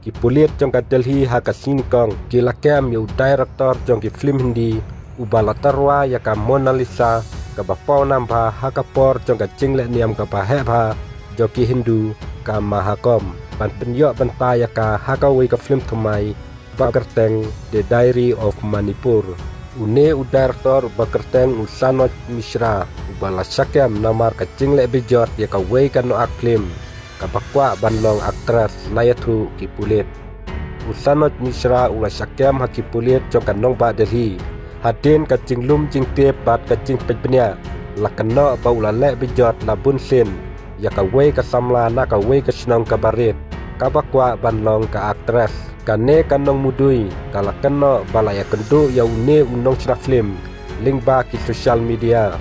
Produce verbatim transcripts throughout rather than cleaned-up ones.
Ki pulit jong ka Delhi ha ka sngi nyngkong ki la kem ïa u director jong ki film Hindi uba la tyrwa ïa ka Mona Lisa kaba paw nam bha ha ka por jong ka jingleh niam kaba heh bha jong ki Hindu, ka Mahakumbh, ban pynïoh bynta ïa ka ha kawei ka film thymmai ba kyrteng The Diary of Manipur. Une u director ba kyrteng u Sanoj Mishra uba la shah kem namar ka jingleh bejot ïa kawei ka nongak film kaba kwah ban long actress, la ïathuh ki pulit. U Sanoj Mishra u la shah kem ha ki pulit jong ka nongbah Delhi hadien ka jinglum jingtip bad ka jingpeit bniah. La kynnoh ba u la leh bejot la bun sien ïa kawei ka samla na kawei ka shnong kaba rit kaba kwah ban long ka actress. Kane ka nongmudui ka la kynnoh ba la ïakynduh ïa une u nongshna film lyngba ki social media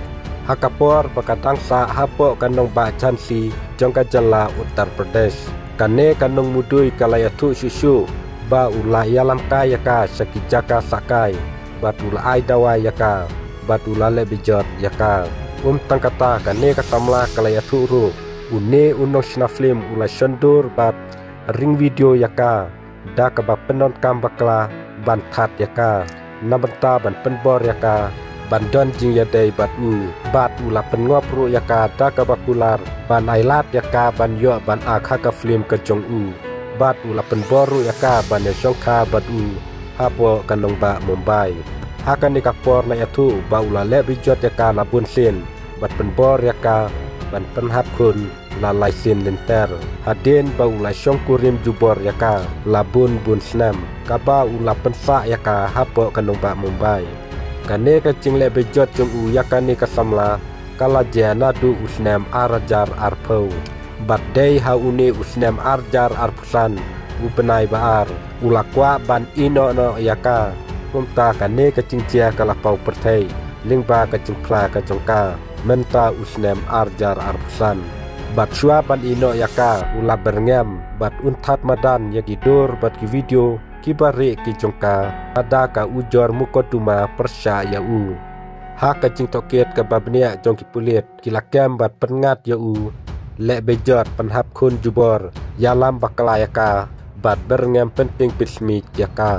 ha ka por ba ka dang sah hapoh ka nongbah Jhansi jong ka jylla Uttar Pradesh. Kane ka nongmudui ka la ïathuh shuh shuh ba u la ïalam kai ïa ka sha ki jaka sah kai bad u la ai dawai ïa ka bad u la leh bejot ïa ka. Ym tang kata, kane ka samla ka la ïathuh ruh une u nongshna film u la shon dur bad ring video ïa ka da kaba pyndonkam bakla ban that ïa ka na bynta ban pynbor ïa ka ban don jingïadei bad u. Bad u la pynngop ruh ïa ka da kaba kular ban ai lad ïa ka ban ïoh ban ak ha ka film ka jong u. Bad u la pynbor ruh ïa ka ban ïashongkha bad u hapoh ka nongbah Mumbai. Ha kane ka por la ïathuh ba u la leh bejot ïa ka la bun sien bad pynbor ïa ka ban pynhap khun la lai sien lynter hadien ba u la shongkurim jubor ïa ka la bun bun snem kaba u la pynsah ïa ka hapoh ka nongbah Mumbai. Kane ka jingleh bejot jong u ïa kane ka samla ka la jia naduh u snem ar hajar arphew bad dei ha une u snem ar hajar arphew san u bnai ba ar u la kwah ban ïehnoh noh ïa ka. Kumta kane ka jingjia ka la paw pyrthei lyngba ka jingphla ka jong ka mynta u snem ar hajar arphew san. Bad shuwa ban ïehnoh ïa ka u la byrngem bad un that madan ïa ki dur bad ki video kiba rieh ki jong ka ha da ka ujor mukotduma pyrshah ïa u. Ha ka jingtohkit kaba bniah jong ki pulit ki la kem bad pynngat ïa u leh bejot, pynhap khun jubor, ïalam bakla ïa ka bad byrngem pyntieng pynsmit ïa ka.